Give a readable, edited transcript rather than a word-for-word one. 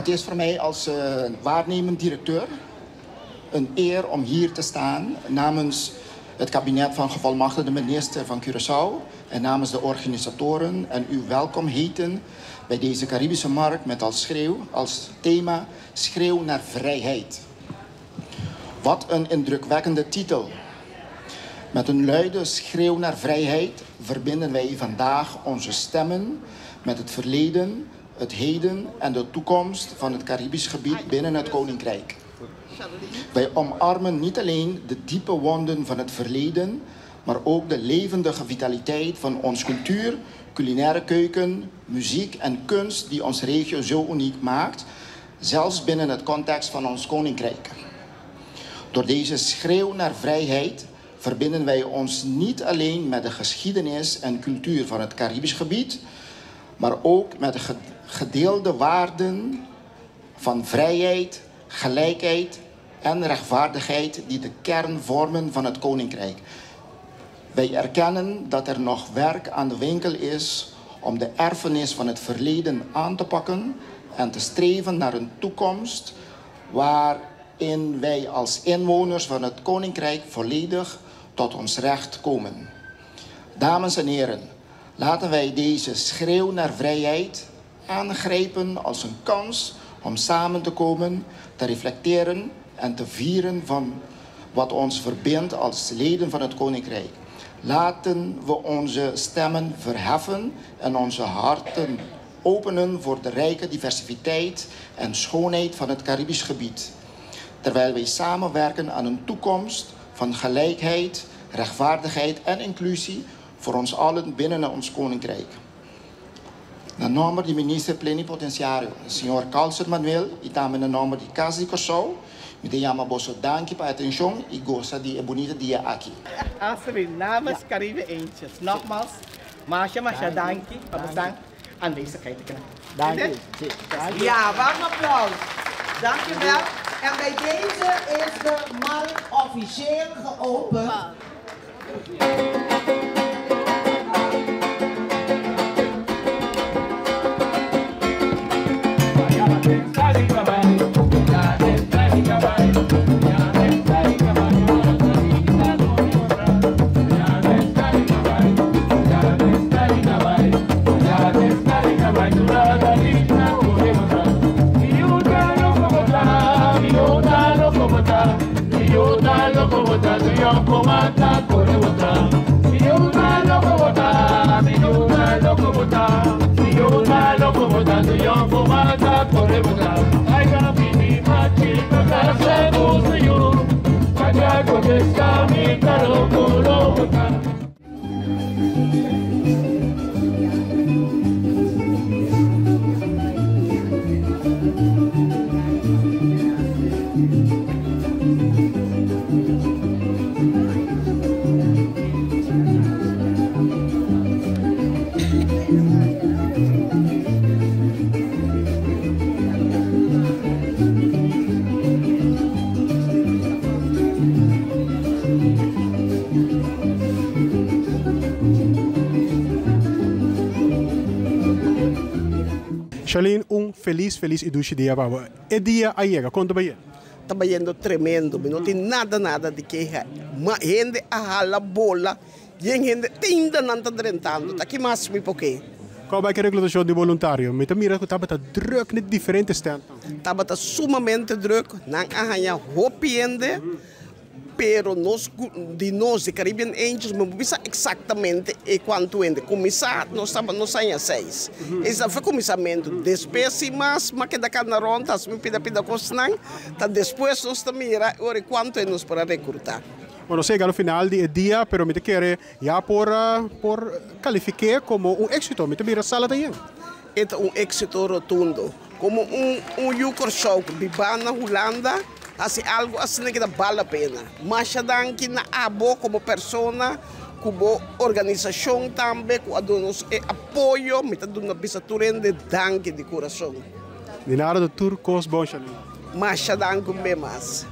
Het is voor mij als waarnemend directeur een eer om hier te staan namens het kabinet van gevolmachtigde minister van Curaçao en namens de organisatoren en u welkom heten bij deze Caribische markt met als schreeuw, als thema Schreeuw naar vrijheid. Wat een indrukwekkende titel. Met een luide schreeuw naar vrijheid verbinden wij vandaag onze stemmen met het verleden, het heden en de toekomst van het Caribisch gebied binnen het Koninkrijk. Wij omarmen niet alleen de diepe wonden van het verleden, maar ook de levendige vitaliteit van onze cultuur, culinaire keuken, muziek en kunst die onze regio zo uniek maakt, zelfs binnen het context van ons koninkrijk. Door deze schreeuw naar vrijheid verbinden wij ons niet alleen met de geschiedenis en cultuur van het Caribisch gebied, maar ook met de gedeelde waarden van vrijheid, gelijkheid en rechtvaardigheid die de kern vormen van het koninkrijk. Wij erkennen dat er nog werk aan de winkel is om de erfenis van het verleden aan te pakken en te streven naar een toekomst waarin wij als inwoners van het koninkrijk volledig tot ons recht komen. Dames en heren, laten wij deze schreeuw naar vrijheid aangrijpen als een kans om samen te komen, te reflecteren en te vieren van wat ons verbindt als leden van het Koninkrijk. Laten we onze stemmen verheffen en onze harten openen voor de rijke diversiteit en schoonheid van het Caribisch gebied. Terwijl wij samenwerken aan een toekomst van gelijkheid, rechtvaardigheid en inclusie voor ons allen binnen ons Koninkrijk. Na nòmber di Minister Plenipotensiario, señor Carlson Manuel i tambe na nòmber di Kas di Kòrsou, mi ta yama boso danki pa e atenshon i gosa di e bunita dia aki. Astrid, namens Caribe Angels, nogmaals, masha masha danki pa bosan aanwezigheid te krijgen. Danki. Ja, warm applaus. Dankjewel. En bij deze is de markt officieel geopend. Charlene, un felis felis i dushi dia pa bo. E dia a yega, kon ta bayendo? Ta bayendo tremendo, mi no tin nada nada di keha. Ma hende a hala bola, yen hende tinda nan ta drentando, ta ki mas mi por ke? Kòl bai ku e reklutashon di boluntario? Mi ta mira ku tabata drùk na diferente stèntnan. Tabata sumamente drùk, nan a haña hopi hende. Pero nos di nos di Caribbean Angels mi por bisa exactamente e cuanto hende cuminsa nos taba nos aña seis esa fue cuminsamento despues si mas mas keda cana rond haci mi pida pida cosnan ta despues nos ta mira ora cuanto hende nos por a recruta. Bueno nos a yega al final di e dia pero mi ta kere ya por por califique como un exito mi ta mira sala ta yen. E ta un éxito rotundo. Como un un yu Kòrsou ku biba na Hulanda hasi algu asina ki ta bal la pena. Masha danki na abo komo persona ku bo organisashon tambe ku a duna nos e apoyo. Mi ta duna bisa tur hende danki di kurason. Di nada ta tur kos bon Shalin. Masha danki un be mas.